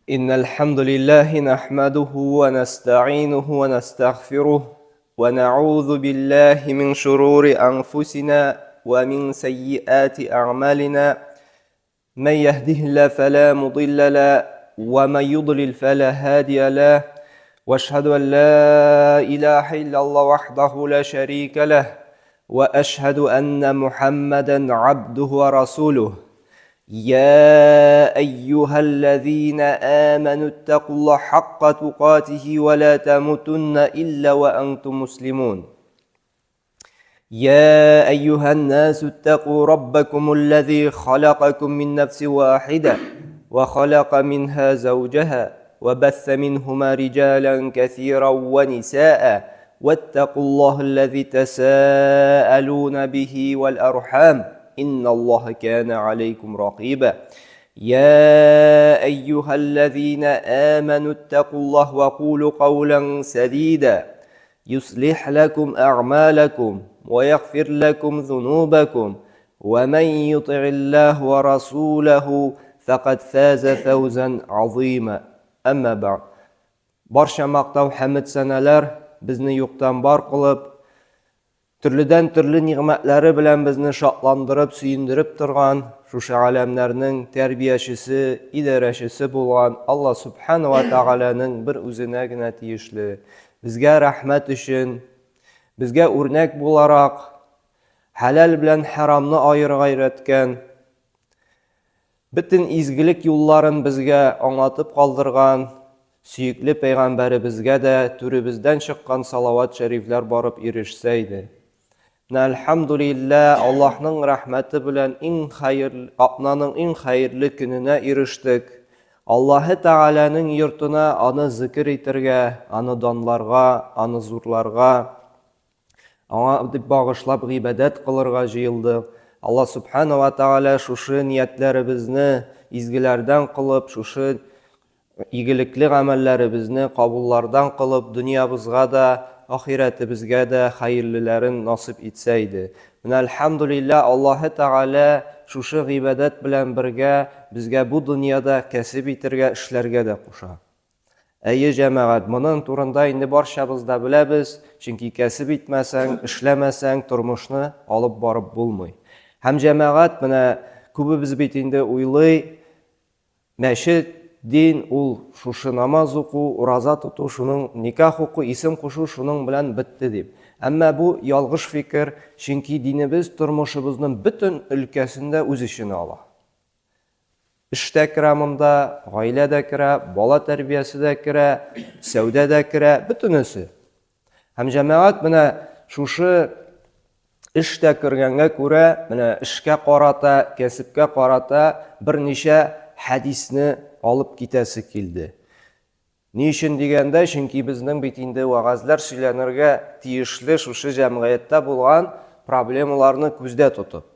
إن الحمد لله نحمده ونستعينه ونستغفره ونعوذ بالله من شرور أنفسنا ومن سيئات أعمالنا من يهده الله فلا مضل له ومن يضلل فلا هادي له واشهد أن لا إله إلا الله وحده لا شريك له وأشهد أن محمدا عبده ورسوله يا أيها الذين آمنوا اتقوا الله حق تقاته ولا تموتن إلا وأنتم مسلمون يا أيها الناس اتقوا ربكم الذي خلقكم من نفس واحدة وخلق منها زوجها وبث منهما رجالا كثيرا ونساء واتقوا الله الذي تساءلون به والأرحام إن الله كان عليكم رقيبا يا أيها الذين آمنوا اتقوا الله وقولوا قولا سديدا يصلح لكم أعمالكم ويغفر لكم ذنوبكم ومن يطع الله ورسوله فقد فاز فوزا عظيما أما بعد Барча мактау хәмед сәнәләр безне юктан бар кылып, төрледән төрле нигъмәтләре белән безне шатландырып, сөендереп торган, шушы галәмнәрнең тәрбиячесе, идарәчесе булган Алла Субхана ва Тәгаләнең бер үзенә генә тиешле. Безгә рәхмәт өчен, безгә үрнәк буларак, хәләл белән хәрамны аерырга өйрәткән, Бөтен изгелек юлларын безгә аңлатып калдырган сөекле пәйгамбәребезгә дә түребездән чыккан салават шәрифләр барып ирешсә иде. Менә әлхәмдүлиллә, Аллаһның рәхмәте белән иң хәер, атнаның иң хәерле көненә ирештек. Аллаһы Тәгаләнең йортына аны зикер итәргә, аны данларга, аны зурларга, Аңа дип багышлап гыйбадәт кылырга җыелдык. Алла Субхана ва Тәгалә шушы ниятләребезне изгеләрдән кылып, шушы игелекле гамәлләребезне кабуллардан кылып, дөньябызга да, ахирәтебезгә дә хәерлеләрен насыйп итсә иде. Менә әлхәмдүлилләһ, Аллаһы Тәгалә шушы гыйбадәт белән бергә безгә бу дөньяда кәсеп итергә, эшләргә дә куша. Әйе, җәмәгать, моның турында инде барчабыз да беләбез, чөнки кәсеп итмәсәң, эшләмәсәң, тормышны алып барып булмый. Һәм җәмәгать, менә күбебез бит инде уйлый, мәчет, дин ул шушы намаз уку, ураза тоту, шуның никах уку, исем кушу шуның белән бетте дип. Әмма бу ялгыш фикер, чөнки динебез тормышыбызның бөтен өлкәсен дә үз эченә ала. Эш тә керә монда, гаилә дә керә, бала тәрбиясе дә керә, сәүдә дә керә, бөтенесе. Һәм җәмәгать менә шушы эш тә кергәнгә күрә, менә эшкә карата, кәсепкә карата берничә хәдисне алып китәсе килде. Ни өчен дигәндә, чөнки безнең бит инде вәгазьләр сөйләнергә тиешле шушы җәмгыятьтә булган проблемаларны күздә тотып.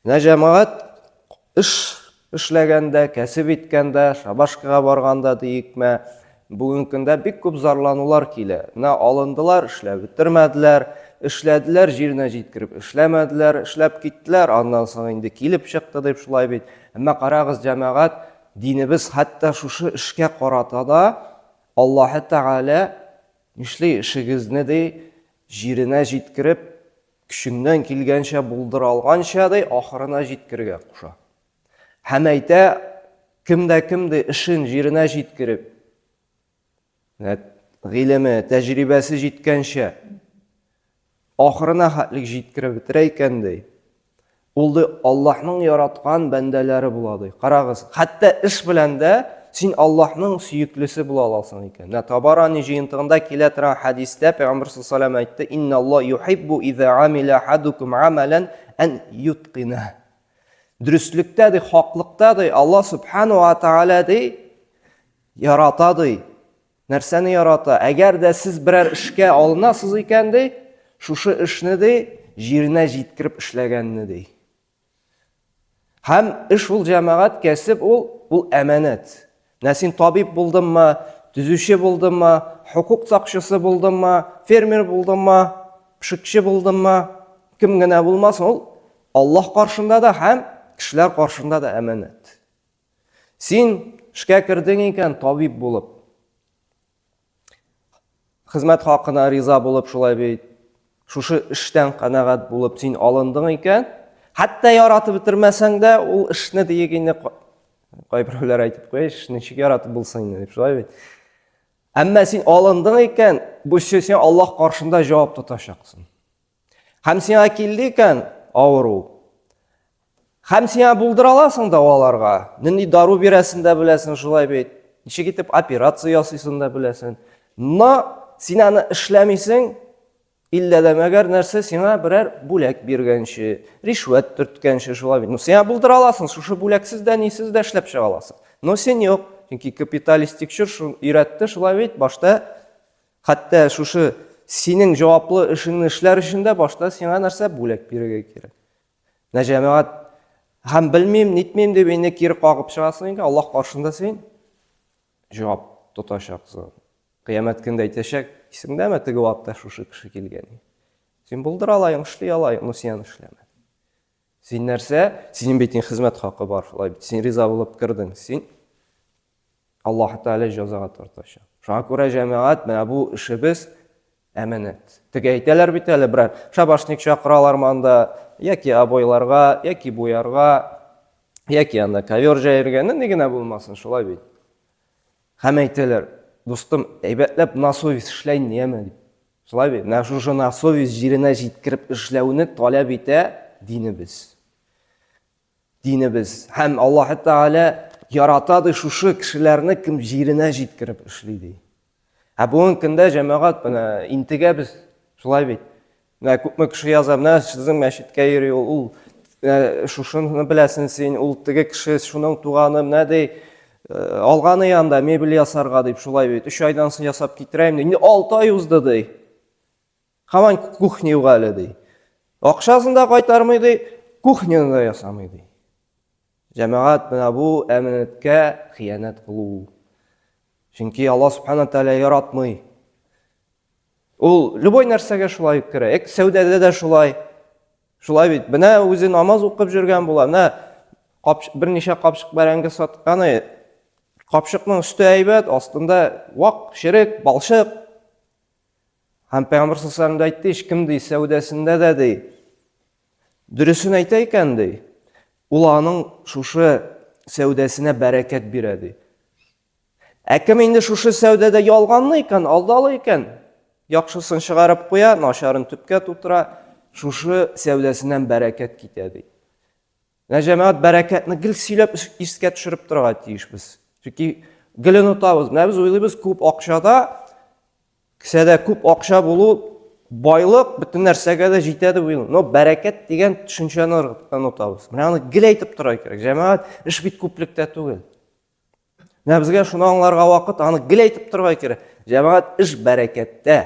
Менә җәмәгать эш эшләгәндә, кәсеп иткәндә, шабашкага барганда диекме, бүгенге көндә бик күп зарланулар килә. Менә алындылар, эшләп бетермәделәр, эшләделәр, җиренә җиткереп эшләмәделәр, эшләп киттеләр, аннан соң инде килеп чыкты дип шулай бит. Әмма карагыз, җәмәгать, динебез хәтта шушы эшкә карата да Аллаһы Тәгалә нишли эшегезне ди, җиренә җиткереп Көчеңнән килгәнчә, булдыра алганча, ди, ахырына җиткерергә куша. Һәм әйтә, кем дә кем ди, эшен җиренә җиткереп, гыйлеме, тәҗрибәсе җиткәнчә, ахырына хәтлек җиткереп бетерә икән, ди, Ул ди Аллаһның яраткан бәндәләре була ди. Карагыз, хәтта эш белән дә син Аллаһның сөеклесе була аласың икән. Менә Табарани җыентыгында килә торган хәдистә Пәйгамбер саллаллаһу алейһи әйтте: "Инна Аллаһ юхиббу иза амила ахадукум амалан ан ютқина". Дөреслектә ди, хаклыкта ди, Аллаһ субхану ва тааля ди, ярата ди. Нәрсәне ярата? Әгәр дә сез берәр эшкә алынасыз икән, ди, шушы эшне, ди, җиренә җиткереп эшләгәнне, ди. Һәм эш ул җәмәгать, кәсеп ул, ул әманәт. Менә син табиб булдыңмы, төзүче булдыңмы, хокук сакчысы булдыңмы, фермер булдыңмы, пешекче булдыңмы, кем генә булмасын, ул Аллаһ каршында да һәм кешеләр каршында да әманәт. Син эшкә кердең икән табиб булып. Хезмәт хакына риза булып шулай бит. Шушы эштән канәгать булып син алындың икән, хәтта яратып бетермәсәң дә, ул эшне диек инде кайберәүләр әйтеп куя, эшне ничек яратып булсын инде дип, шулай бит. Әмма син алындың икән, бу син Аллаһ каршында җавап тотачаксың. Һәм сиңа килде икән авыру. Һәм сиңа булдыра аласың дәваларга. Нинди дару бирәсен дә беләсең, шулай бит. Ничек итеп операция ясыйсың да беләсең. Но син аны эшләмисең, иллә дә мәгәр нәрсә сиңа берәр бүләк биргәнче, ришвәт төрткәнче, шулай бит. Ну, сиңа булдыра аласың, шушы бүләксез дә, нисез дә эшләп чыга аласың. Но син юк, чөнки капиталистик чор шул өйрәтте, шулай бит, башта Хәтта шушы синең җаваплы эшеңне эшләр өчен дә башта сиңа нәрсә бүләк бирергә кирәк. Менә җәмәгать һәм белмим, нитмим дип инде кире кагып чыгасың икән, Аллаһ каршында син җавап тотачаксың. Кыямәт көндә әйтәчәк, исеңдәме теге вакытта шушы кеше килгән? Син булдыра алаең, эшли алаең, но син аны эшләмәдең. Син нәрсә? Синең бит инде хезмәт хакы бар, шулай бит. Син риза булып кердең. Син Аллаһ Тәгалә җәзага тартачак. Шуңа күрә җәмәгать, менә бу эшебез әманәт. Теге әйтәләр бит әле берәр шабашник чакыралар монда, яки обойларга, яки буярга, яки анда ковер җәергә, нинди генә булмасын, шулай бит. Һәм әйтәләр, дустым, әйбәтләп на совесть эшлә инде, яме дип. Шулай бит. Менә шушы на совесть җиренә җиткереп эшләүне таләп итә динебез. Динебез һәм Аллаһ Тәгалә ярата ди шушы кешеләрне, кем җиренә җиткереп эшли ди. Ә бүгенге көндә җәмәгать менә интегәбез, шулай бит. Менә күпме кеше яза, менә сезнең мәчеткә йөри ул, ул э, шушыны беләсең син, ул теге кеше шуның туганы, менә ди, э, алганы янда мебель ясарга дип, шулай бит. Өч айдан соң ясап китерәм ди. Инде 6 ай узды ди. Һаман кухня юк әле ди. Акчасын да кайтармый ди, кухняны да ясамый ди. Җәмәгать менә бу әманәткә хыянәт кылу. Чөнки Аллаһ субхана тәгалә яратмый. Ул любой нәрсәгә шулай керә. Эк сәүдәдә дә шулай. Шулай бит. Менә үзе намаз укып йөргән була. Менә капчык, берничә капчык бәрәңге саткан. Капчыкның өсте әйбәт, астында вак, черек, балчык. Һәм Пәйгамбер саллаллаху алейһи әйтте, һичкем ди сәүдәсендә дә ди дөресен әйтә икән ди, ул аның шушы сәүдәсенә бәрәкәт бирә ди. Ә кем инде шушы сәүдәдә ялганлый икән, алдалы икән, яхшысын чыгарып куя, начарын төпкә тутыра, шушы сәүдәсеннән бәрәкәт китә ди. Менә җәмәгать бәрәкәтне гел сөйләп искә төшереп торырга тиешбез. Чөнки гел онытабыз. Менә без уйлыйбыз, күп акчада, кесәдә күп акча булу байлык бөтен нәрсәгә дә җитә дип уйлыйбыз. Но бәрәкәт дигән төшенчәне онытабыз. Менә аны гел әйтеп торырга кирәк. Җәмәгать, эш бит күплектә түгел. Менә безгә шуны аңларга вакыт, аны гел әйтеп торырга кирәк. Җәмәгать, эш бәрәкәттә.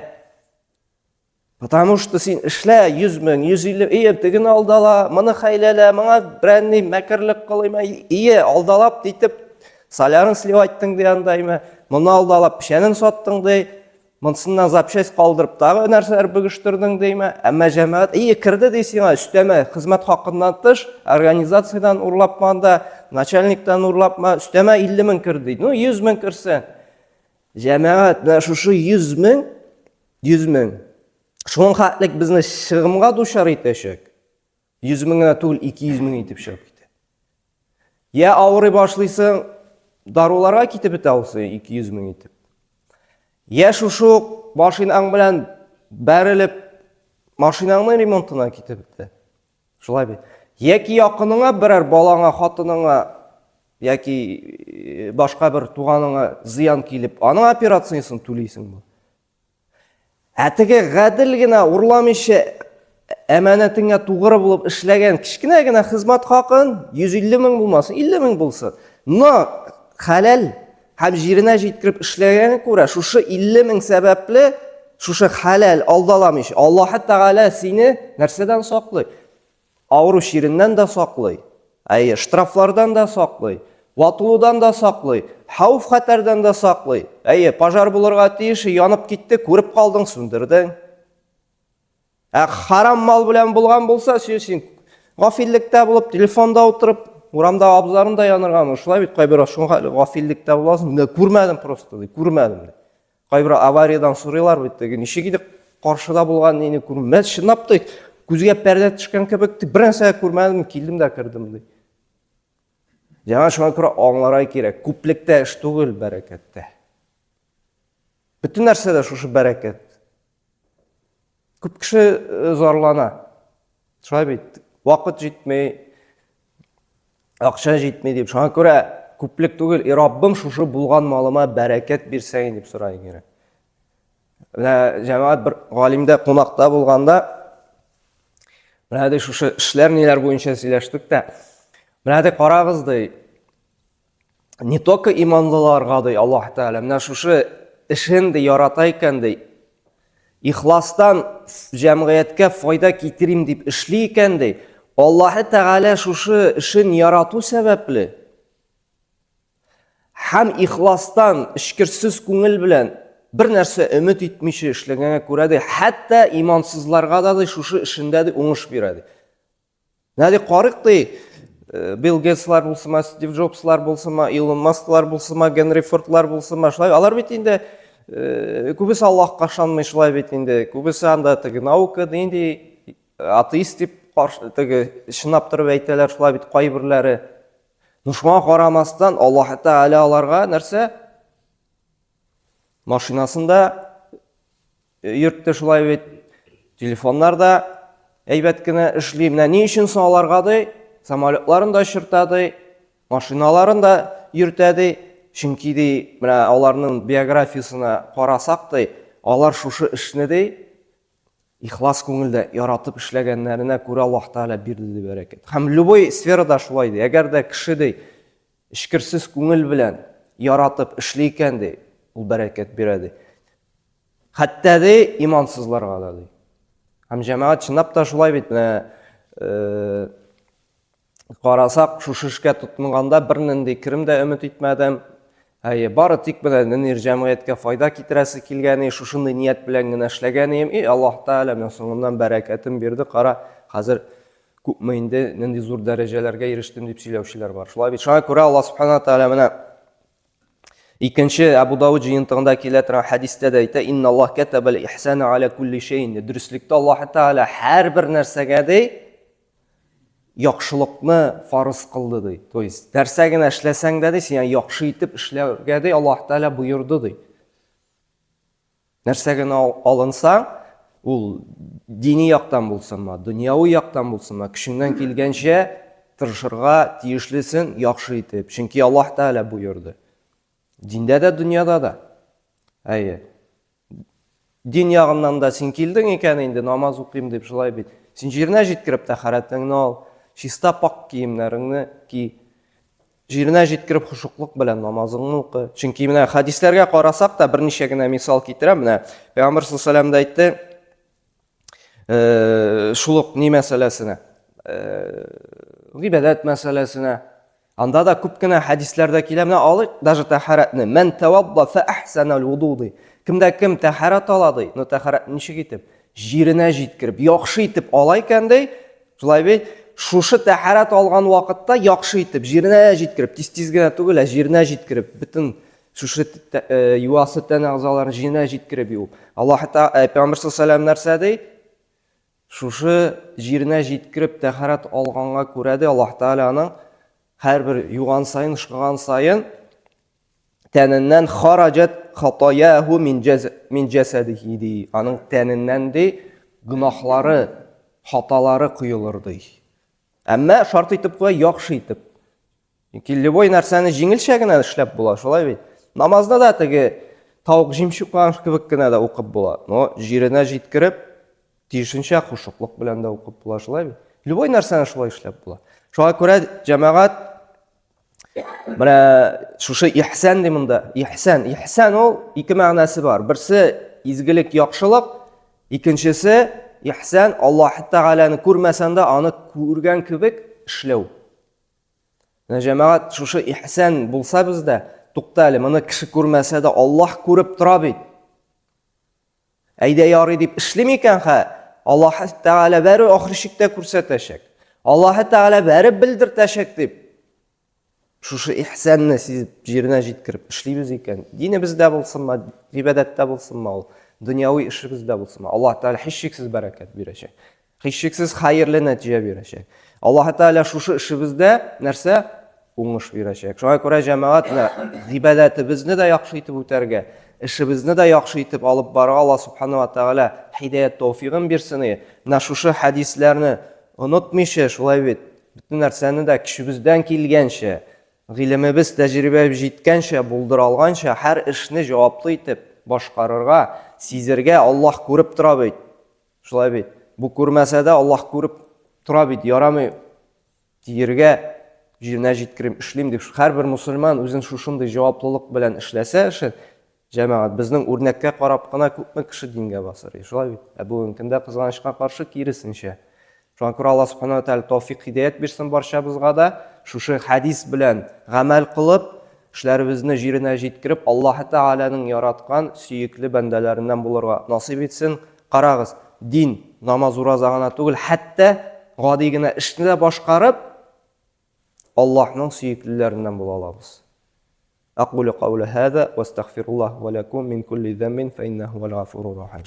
Потому что син эшлә 100 мең, 150, ие, тегене алдала, моны хәйләлә, моңа берәнни мәкерлек кылыйма, ие, алдалап дитеп, солярын сливайттың ди анда, име, моны алдалап печәнен саттың ди, монсыннан запчасть калдырып тагы нәрсәләр бөгештердең диме, әмма җәмәгать, ие, керде ди сиңа өстәмә хезмәт хакыннан тыш, организациядән урлапма анда, начальниктан урлапма, өстәмә 50 мең керде ди. Ну, 100 мең керсен. Җәмәгать, менә шушы 100 мең, 100 мең. Шуның хәтлек безне чыгымга дучар итәчәк. 100 мең генә түгел, 200 мең итеп чыгып китә. Я авырый башлыйсың, даруларга китеп бетә ул 200 мең итеп. Я шушы ук машинаң белән бәрелеп, машинаңның ремонтына китеп бетә. Шулай бит. Яки якыныңа берәр балаңа, хатыныңа яки э, башка бер туганыңа зыян килеп, аның операциясен түлисең бу. Ә теге гадел генә урламыйча әманәтеңә тугры булып эшләгән кечкенә генә хезмәт хакын 150 мең булмасын, 50 мең булсын. Но хәләл һәм җиренә җиткереп эшләгәнгә күрә, шушы 50 мең сәбәпле, шушы хәләл алдаламыйча, Аллаһы Тәгалә сине нәрсәдән саклый? Авыру чиреннән дә саклый, әйе, штрафлардан да саклый, ватылудан да саклый, хәвеф-хәтәрдән дә саклый. Әйе, пожар булырга тиеш, янып китте, күреп калдың, сүндердең. Ә харам мал белән булган булса, син, син гафиллектә булып, телефонда утырып, Урамда абзарың да янырга мөмкин. Шулай бит кайбер шуңа гафиллектә буласың. Менә күрмәдем просто, ди, күрмәдем. Ди. Кайбер авариядән сорыйлар бит, теге ничек иде каршыда булган нине күрмәдем. Чынлап та күзгә пәрдә төшкән кебек, бер нәрсә күрмәдем, килдем дә кердем, ди. Яңа шуңа күрә аңларга кирәк, күплектә эш түгел, бәрәкәттә. Бөтен нәрсәдә шушы бәрәкәт. Күп кеше э, зарлана. Шулай бит, вакыт җитми, акча җитми дип. Шуңа күрә күплек түгел, и Раббым шушы булган малыма бәрәкәт бирсәң дип сорай кирәк. Менә җәмәгать бер галимдә кунакта булганда, менә ди шушы эшләр ниләр буенча сөйләштек тә, менә ди карагыз ди, не только иманлыларга ди Аллаһ Тәгалә, менә шушы эшен ди ярата икән ди, ихластан җәмгыятькә файда китерим дип эшли икән ди, Аллаһ Тәгалә шушы эшен ярату сәбәпле һәм ихластан, эчкерсез күңел белән бер нәрсә өмет итмичә эшләгәнгә күрә ди, хәтта имансызларга да ди шушы эшендә ди уңыш бирә ди. Менә ди карыйк ди, э, Билл Гейтслар булсынмы, Стив Джобслар булсынмы, Илон Масклар булсынмы, Генри Фордлар булсынмы, шулай алар бит инде э, күбесе Аллаһка ышанмый шулай бит инде. Күбесе анда теге наука нинди атеист дип каршы теге чынлап торып әйтәләр шулай бит кайберләре. Ну шуңа карамастан Аллаһ Тәгалә аларга нәрсә? Машинасында Йөртте шулай бит. Телефоннар да әйбәт кенә эшли. Менә ни өчен соң аларга ди? Самолетларын да очырта ди, машиналарын да йөртә ди. Чөнки ди, менә аларның биографиясенә карасак ди, алар шушы эшне ди, ихлас күңелдә яратып эшләгәннәренә күрә Аллаһ Тәгалә бирде ди бәрәкәт. Һәм любой сферада шулай ди. Әгәр дә кеше ди, эчкерсез күңел белән яратып эшли икән ди, ул бәрәкәт бирә ди. Хәтта ди имансызларга да ди. Һәм җәмәгать чынлап та шулай бит менә э, карасак, шушы эшкә тотынганда бернинди керем дә өмет итмәдем. Әйе, бары тик менә нинди җәмгыятькә файда китерәсе килгән, шушындый ният белән генә эшләгән идем. И Аллаһ Тәгалә менә соңыннан бәрәкәтен бирде. Кара, хәзер күпме инде нинди зур дәрәҗәләргә ирештем дип сөйләүчеләр бар. Шулай бит. Шуңа күрә Аллаһ Субхана Тәгалә менә Икенче Әбу Дауд җыентыгында килә торган хәдистә дә әйтә, "Инна Аллаһ катабал ихсана аля кулли шәйин." Дөреслектә Аллаһ Тәгалә һәрбер нәрсәгә ди яхшылыкны фарыз кылды ди. То есть нәрсә генә эшләсәң дә ди, сиңа яхшы итеп эшләргә ди Аллаһ Тәгалә боерды ди. Нәрсә генә алынсаң, ул дини яктан булсынмы, дөньяви яктан булсынмы, көчеңнән килгәнчә тырышырга тиешлесен яхшы итеп. Чөнки Аллаһ Тәгалә боерды. Диндә дә, дөньяда да. Әйе. Дин ягыннан да син килдең икән инде, намаз укыйм дип, шулай бит. Син җиренә җиткереп тәһарәтеңне ал, чиста пак киемнәреңне ки. Җиренә җиткереп хошуклык белән намазыңны укы. Чөнки менә хәдисләргә карасак та берничә генә мисал китерәм. Менә Пәйгамбер саллаллаху алейһи дә әйтте, э, шул ук ни мәсьәләсенә, э, гыйбадәт мәсьәләсенә. Анда да күп кенә хәдисләрдә килә. Менә алыйк даже тәһарәтне. Мән тавадда фа ахсана вуду ди. Кемдә кем тәһарәт ала ди. Но тәһарәт ничек итеп? Җиренә җиткереп, яхшы итеп ала икән ди. Шулай бит? Шушы тәһарәт алган вакытта яхшы итеп, җиренә җиткереп, тиз-тиз генә түгел, ә җиренә җиткереп, бөтен шушы э, юасы тән әгъзаларын җиренә җиткереп юу. Аллаһ Тәгалә э, Пәйгамбер саллаллаху нәрсә ди? Шушы җиренә җиткереп тәһарәт алганга күрә ди Аллаһ Тәгалә аның һәрбер юган саен, ышкыган саен тәненнән хараҗат хатаяһу мин мин җәсәдихи ди. Аның тәненнән ди гөнаһлары, хаталары коелыр ди. Әмма шарт итеп куя, яхшы итеп. Чөнки любой нәрсәне җиңелчә генә эшләп була, шулай бит. Намазны да теге тавык җим чукыган кебек кенә дә укып була. Но җиренә җиткереп, тиешенчә хушуклык белән дә укып була, шулай бит. Любой нәрсәне шулай эшләп була. Шуңа күрә җәмәгать Менә шушы ихсан ди монда. Ихсан, ихсан ул ике мәгънәсе бар. Берсе изгелек, яхшылык, икенчесе ихсан Аллаһ Тәгаләне күрмәсәң дә аны күргән кебек эшләү. Менә җәмәгать шушы ихсан булса бездә, тукта әле, моны кеше күрмәсә дә Аллаһ күреп тора бит. Әйдә ярый дип эшлим икән хә, Аллаһ Тәгалә бәре ахыр чиктә күрсәтәчәк. Аллаһ Тәгалә бәре белдертәчәк дип. Шушы ихсанны сизеп, җиренә җиткереп эшлибез икән, динебездә булсынмы, гыйбадәттә булсынмы ул, дөньяви эшебездә булсынмы, Аллаһ Тәгалә һичшиксез бәрәкәт бирәчәк. Һичшиксез хәерле нәтиҗә бирәчәк. Аллаһ Тәгалә шушы эшебездә нәрсә? Уңыш бирәчәк. Шуңа күрә җәмәгать менә гыйбадәтебезне дә яхшы итеп үтәргә, эшебезне дә яхшы итеп алып барырга Аллаһ Субхану ва Тәгалә һидаят тәүфигын бирсен. Менә шушы хәдисләрне онытмыйча, шулай бит, Бөтен нәрсәне дә көчебездән килгәнчә, гыйлемебез, тәҗрибәбез җиткәнчә, булдыра алганча һәр эшне җаваплы итеп башкарырга, сизергә, Аллаһ күреп тора бит. Шулай бит. Бу күрмәсә дә Аллаһ күреп тора бит. Ярамый диергә, җиренә җиткерим, эшлим дип. Һәрбер мусульман үзен шушындый җаваплылык белән эшләсә эшен, җәмәгать, безнең үрнәккә карап кына күпме кеше дингә басыр. Шулай бит. Ә бүгенге көндә кызганычка каршы киресенчә. Шуңа күрә Аллаһ Субхану ва Тәгалә тәүфик һидәят бирсен барчабызга да, шушы хәдис белән гамәл кылып, эшләребезне җиренә җиткереп, Аллаһ Тәгаләнең яраткан сөекле бәндәләреннән булырга насыйп итсен. Карагыз, дин намаз, ураза гына түгел, хәтта гади генә эшне дә башкарып, Аллаһның сөеклеләреннән була алабыз. Әкулю каули һаза вә астагфируллаһ вә ләкум мин кулли зәмбин фә иннәһу һувәл гафурур рахим.